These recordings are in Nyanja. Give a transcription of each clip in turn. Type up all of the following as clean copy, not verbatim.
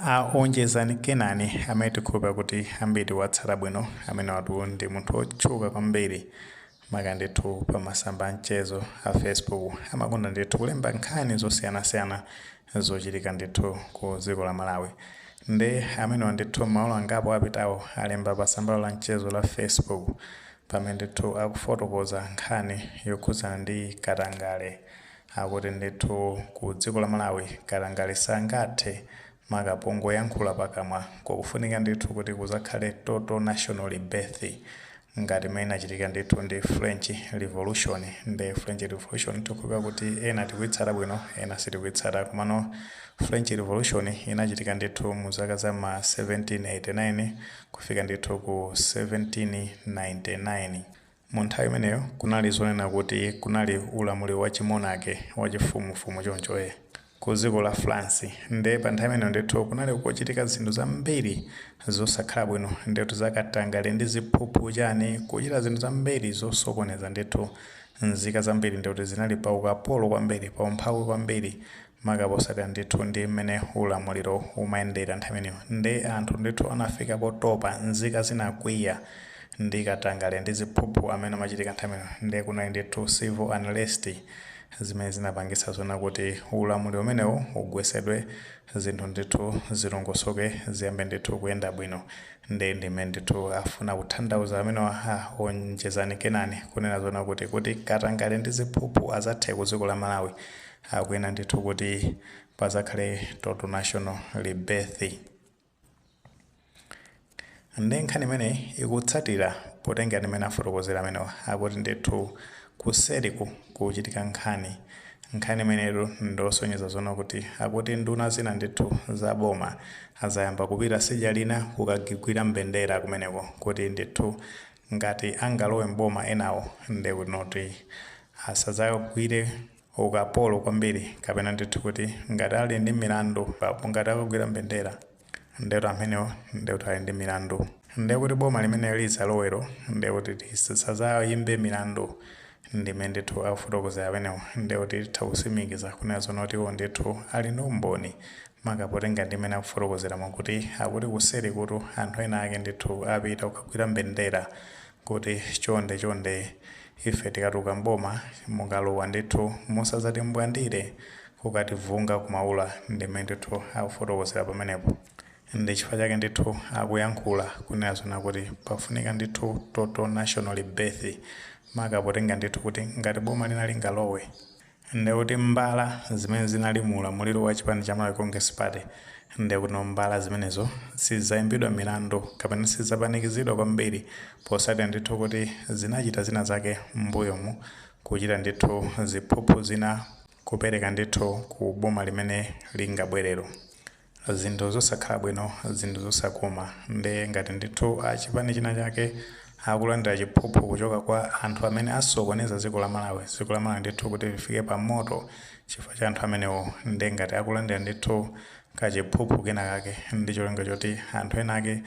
A Onjezani Kenani amene tikhulupira kuti ambiri tikuwatsata bwino, amenewatu ndi munthu otchuka kwambiri maka ndithu pa masamba a mchezo a Facebook, amakonda ndithu kulemba nkhani zosiyanasiyana zochitika ndithu ku dziko la Malawi. Nde amenewa ndithu maola angapo apitawo alemba pa tsambalo la mchezo la Facebook pamene ndithu akufotokoza nkhani yokhudzana ndi katangale. Akuti ndithu ku dziko la Malawi katangale sangathe maka pongoyankhula pakamwa, kukufunika ndithu kuti kuzakhale total national rebirth ngati mmene inachitika ndithu ndi French Revolution. Nde French Revolution tikukhulupira kuti ena tikuitsata bwino, ena sitikuitsata, komano French Revolution inachitika ndithu mu zaka za ma 1789 kufika ndithu ku 1799. Mu nthawi imeneyo kunali zonena kuti kunali ulamuliro wa chi monarchy, wa chifumufumu choncho ku dziko la France. Nde pa nthawi imeneyo ndithu kunali kuchitika zinthu zambiri zosakhala bwino ndithu, zakatangale ndi ziphuphu chani, kuchita zinthu zambiri zosokoneza ndithu. Nzika zambiri ndikuti zinali pa ukapolo kwambiri, pa umphawi kwambiri, maka posatira ndithu ndi mmene ulamuliro umayendera nthawi imeneyo. Nde anthu ndithu anafika potopa, nzika zinakwiya ndi katangale ndi ziphuphu amene amachitika nthawi imeneyo. Nde kunali ndithu civil unrest zimene zinapangitsa zona kuti ulamuliro umenewu ugwesedwe, zinthu ndithu zilongosoke, ziyambe ndithu kuyenda bwino. Nde ndimene ndithu afuna kutanthauza amenewa a Onjezani Kenani, kunena zona kuti katangale ndi ziphuphu azathe ku dziko la Malawi, akuyenera ndithu kuti pazakhale total national rebirth. Nde nkhani imeneyi ikutsatira potenga ndimene afotokozera amenewa, akuti ndithu kuseriku kuchitika nkhani imenetu ndosonyeza zona kuti akuti nduna zina ndithu za boma azayamba kupita sidya lina kukagwira mbendera kumeneko, kuti ndithu ngati angalowe mboma enawo ndekuti asadzagwire ukapolo kwambiri, kapena ndithu kuti ngati ali ndi milandu, ngati akagwira mbendera ndetu amenewo ndekuti ali ndi milandu, ndekuti boma limene lizalowero ndekuti lisadzayimbe milandu. Ndimene ndithu akufotokozera amenewo, ndekuti titha kusimikiza kunena zona kuti iwo ndithu ali ndi umboni, maka potenga ndimene akufotokozeramo kuti akuti kuseri kutu anthu ena ake ndithu apita kukagwira mbendera kuti chonde chonde, ife tikatuluka mboma, mukalowa ndithu musadzati mbwandire kukativunga kumaula. Ndimene ndithu akufotokozera pamenepo, ndi chifukwa chake ndithu akuyankhula kunena zona kuti pafunika ndithu total national rebirth, maka potenga ndithu kuti ngati boma lina lingalowe, ndekuti mbala zimene zinali mu ulamuliro wa chipani cha Malawi Congress Party, ndekuti mbala zimenezo sizidzayimbidwa milandu kapena sizidzapanikizidwa kwambiri, posatira ndithu kuti zinachita zina zake m'mbuyomu, kuchita ndithu ziphuphu zina, kupereka ndithu ku boma limene lingabwerero, zinthu zosakhala bwino, zinthu zosakoma. Nde ngati ndithu achipani china chake akulandira chiphuphu kuchoka kwa anthu amene asokoneza dziko la Malawi, dziko la Malawi ndithu kuti lifike pa moto chifukwa cha anthu amenewo, nde ngati akulandira ndithu kachiphuphu kena kake ndi cholinga choti anthu ena ake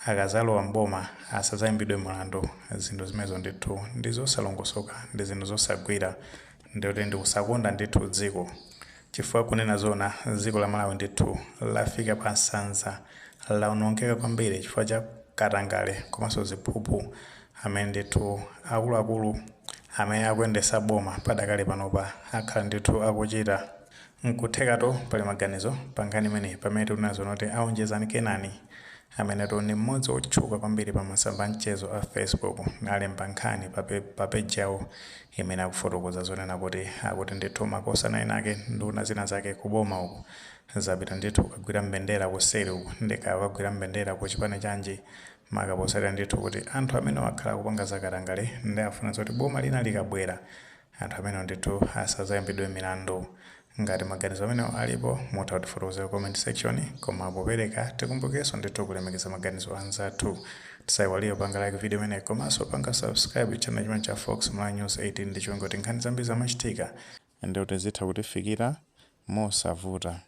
akazalowa mboma asadzayimbidwe mlandu, zinthu zimenezo ndithu ndi zosalongosoka, ndi zinthu zosagwira, ndikuti ndikusakonda ndithu dziko, chifukwa kunena zona dziko la Malawi ndithu lafika pa nsanza, laonongeka kwambiri chifukwa cha katangale komanso ziphuphu amene ndithu akuluakulu amene akuyendetsa boma padakali panopa akhala ndithu akuchita. Nkuthekatu pali maganizo pa nkhani imeneyi, pamene tikunena zona kuti a Onjezani Kenani, amenetu ndi mmodzi wotchuka kwambiri pa masamba a mchezo a Facebook, alemba nkhani pa page yawo imene akufotokoza zonena kuti akuti ndithu makosana ena ake, nduna zina zake kuboma uku, zapita ndithu kukagwira mbendera kuseri uku, ndekaya kukagwira mbendera ku chipani chanji, maka posatira ndithu kuti anthu amene wakhala kupanga zakatangale, ndi afuna zoti boma lina likabwera anthu amenewo ndithu asadzayimbidwe milandu. Ngati maganizo amenewo alipo, mutha kutifotokozera comment section, koma popereka tikumbukirenso ndithu kulemekeza maganizo anzathu. Tisayiwalire panga like video imeneyi komanso panga subscribe channel chimene cha Fox Malawi News 18 ndi cholinga kuti nkhani zambiri zamachitika ndikuti zitha kutifikira mosavuta.